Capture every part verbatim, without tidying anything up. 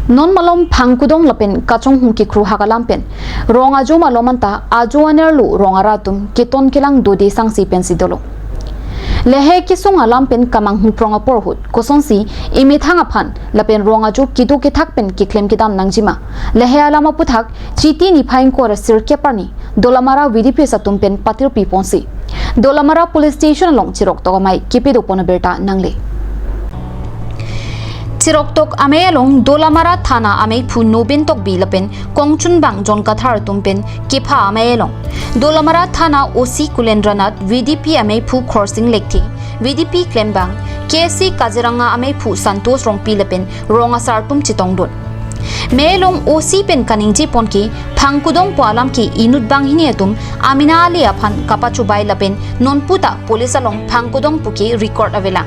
Non malom Phangkudong lapen Kachonghung Kikhruhak alam pen rong ajo malom anta ajo anerlo rong arat atum keton kelang dode sangsi pensi dolo. Lahei kesung alam pen kamanghu prong apor ahut kosonsi emethang aphan lapen rong ajo kedo kethak pen keklem kedam nangjima, lahei alam aputhak Chiti niphai ingkoi ra sirkep arni Dolamara V D P atum pen patirpi ponsi Dolamara Police Station along chiroktok amei kepadopon abirta nangle. Chiroktok amei along Dolamara Thana ameiphu Nobin Tokbi lapen kongchunbang John Kathar atum pen kepha amei along Dolamara Thana O C Kulendra Nath, V D P ameiphu Khorsing Lekthe, V D P klembang K C Kaziranga ameiphu Santosh Rongpi lapen rong asar atum chetongdun. Mei along O C pen kaningje pon ke Phangkudong pu alam ke inut banghini atum amena ale aphan kapachobai lapen nonpu ta police along Phangkudong pu ke record avelang.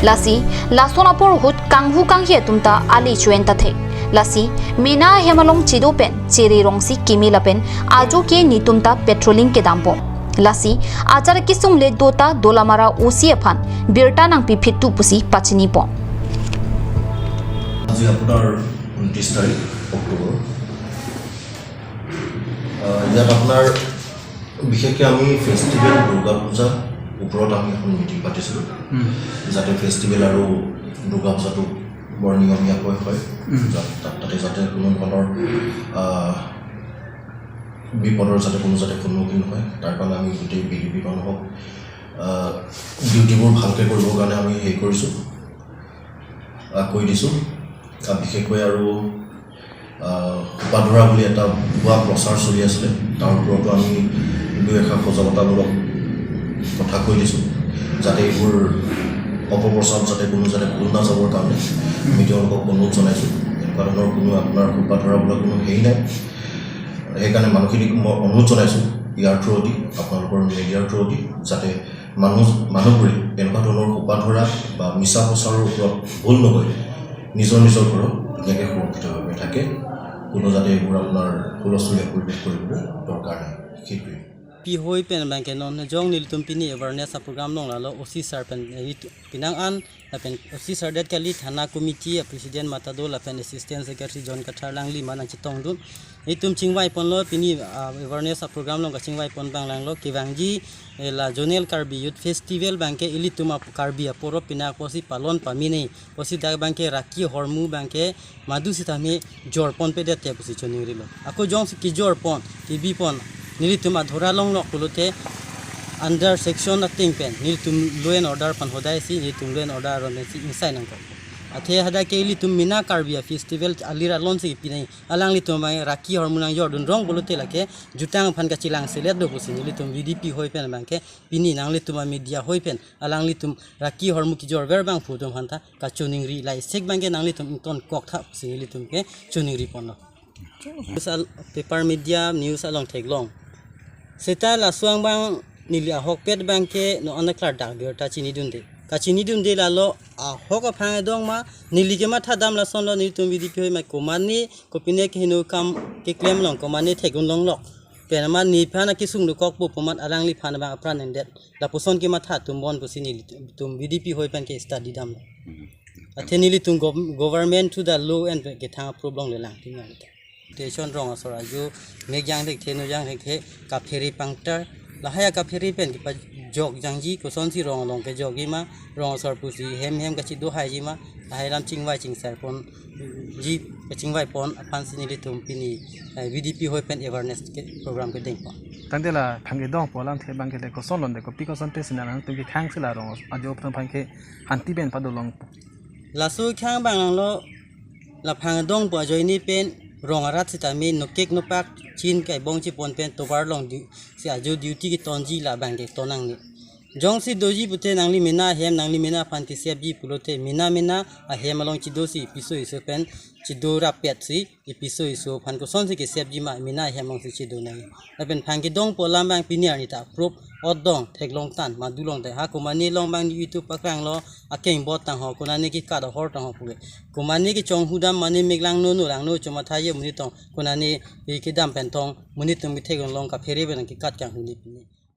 Lasi lason apor ahut kanghu kanghi atum ta ale chuen ta thek. Lasi mena ahem along chedo pen chere rongsi keme lapen ajo ke netum ta patrolling kedampo. Lasi achar kesung le dota Dolamara O C aphan birta nangpiphit tu pusi pachini pon. আজি আপোনাৰ ঊনত্ৰিছ তাৰিখ অক্টোবৰ। আহ, ইয়াত আপোনাৰ বিশেষকৈ আমি ফেষ্টিভেল দুৰ্গা পূজা ওপৰত আমি এখন মিটিং পাতিছিলোঁ, উম। যাতে ফেষ্টিভেল আৰু দুৰ্গা পূজাটো বৰ নিয়মীয়াকৈ হয়, উম। যাত-, তাত-, তাতে যাতে কোনো ধৰণৰ, আহ, বিপদৰ যাতে কোনো যাতে সন্মুখীন নহয়, তাৰ কাৰণে আমি গোটেই ভি ডি পি মানুহক, আহ, ডিউটিবোৰ ভালকৈ কৰিবৰ কাৰণে আমি হেৰি কৰিছোঁ, আহ, কৈ দিছোঁ। আহ, বিশেষকৈ আৰু, আহ, সোপাধৰা বুলি এটা ভুৱা প্ৰচাৰ চলি আছিলে, তাৰ ওপৰতো আমি দুই এষাৰ সজাগতামূলক কথা কৈ দিছোঁ, যাতে এইবোৰ অপপ্ৰচাৰত যাতে কোনো যাতে ভুল নাযাবৰ কাৰণে আমি তেওঁলোকক অনুৰোধ জনাইছোঁ। এনেকুৱা ধৰণৰ কোনো আপোনাৰ সোপাধৰা বোলা কোনো হেৰি নাই। সেইকাৰণে মানুহখিনিক মই অনুৰোধ জনাইছোঁ ইয়াৰ থ্ৰুৱেদি, আপোনালোকৰ মিডিয়াৰ থ্ৰুৱেদি, যাতে মানুহ, মানুহবোৰে এনেকুৱা ধৰণৰ সোপাধৰা বা মিছা প্ৰচাৰৰ ওপৰত ভুল নগৈ নিজৰ নিজৰ ঘৰত ধুনীয়াকৈ সুৰক্ষিতভাৱে থাকে। কোনো যাতে এইবোৰ আপোনাৰ হুলস্থুলীয়া পৰিৱেশ কৰিবলৈ দৰকাৰ নাই। সেইটোৱেই। P hoi pen abangke non jong nelitum pini awareness a program along lalo O C sir pen, eh, itu pinang an lapen O C sir det kali, thana committee a president mata do lapen assistant secretary John Kathar alangli ma nangchetongdun. Itum chingvai ponlo pini, ah, awareness a program along kachingvai pon abang langlo kevangji, eh, la Zonal Karbi Youth Festival abangke ilitum a Karbi apor apina pusi palon pamine pusi dak abangke raki hormu abangke madu sitame jor ponpedet te pusi choningrilo. Ako jongsi kejor pon, kebi pon, nelitum adhora longlok pulote under section ateng pen nelitum law and order aphan hodai si, nelitum law and order aron si ingsai nangkok. Athe hadak ke ilitum mena Karbi a festival alir alon si pinai, alanglitum abang raki hormu nangjordun rong pulote lake jutang aphan kachelang selet do pusi nelitum V D P hoi pen abangke pini nanglitum a media hoi pen alanglitum raki hormu kejorver abangphu atum aphanta kachoningri, laisek abangke nanglitum ingtonkok tha pusi nelitum ke choningri ponlo. News al-, paper media news along theklong. Seta laso angbong neli ahokpet abangke non an klardak birta chinidunde. Kachinidunde lalo ahok aphang edong ma, neli kematha dam lasonlo, nelitum V D P hoi ma komane kopine kehingno akam keklem along komane thekdun longlok. Pen ma nephan akesung dokok pu pu amat alangliphan abang apran endet. Lapuson kematha tumbon pusi nelitum V D P hoi pen ke study damlo. Hmm. Athe nelitum gov-, government to the law and kethang approve longle lang tinggal. Te chon rong asor ajo, mek jang thekthe, no jang thekthe, kaphere pangtar, lahai akaphere pen kepajok jangji, kosonsi rong along kejokji ma, rong asor pusi hem hem kachedo haiji ma, lahai alam chingvai chingsar ponji, kachingvai pon aphansi nelitum pini, eh, V D P hoi pen awareness ke program kedeng pon. Tangte la phang kedong pu alamthe abangke le koson londe, kopi koson te sina nangtum kekhang sila rong ajo aphan phang ke hanti pen padolong. Laso khang abang langlo, la phang dong pu ajoine pen rong arat sitame nokek nopak chin kai bong chipon pen tovar along du-, si ajo duty ketonji la abangke tonangne. Jongsi doji pute nangli mena ahem, nangli mena aphan kesepji pulote mena mena ahem along chedosi piso iso pen chedo rapet si ipiso iso aphan kosonsi kesepji ma mena ahem alongsi chedo nai. Lapen phang kedong pu alam abang pini arni ta approve ot dong theklong tan madu long te ha komane along abang YouTube pakrang lo akeng bot tangho konane kekat ahor tangho puke. Komane kechonghu dam mane mek langno no langno chomatha ye monit tong konane, eh, kedam pen tong monit tum kethek long kaphere pen kekat kanghuni pini.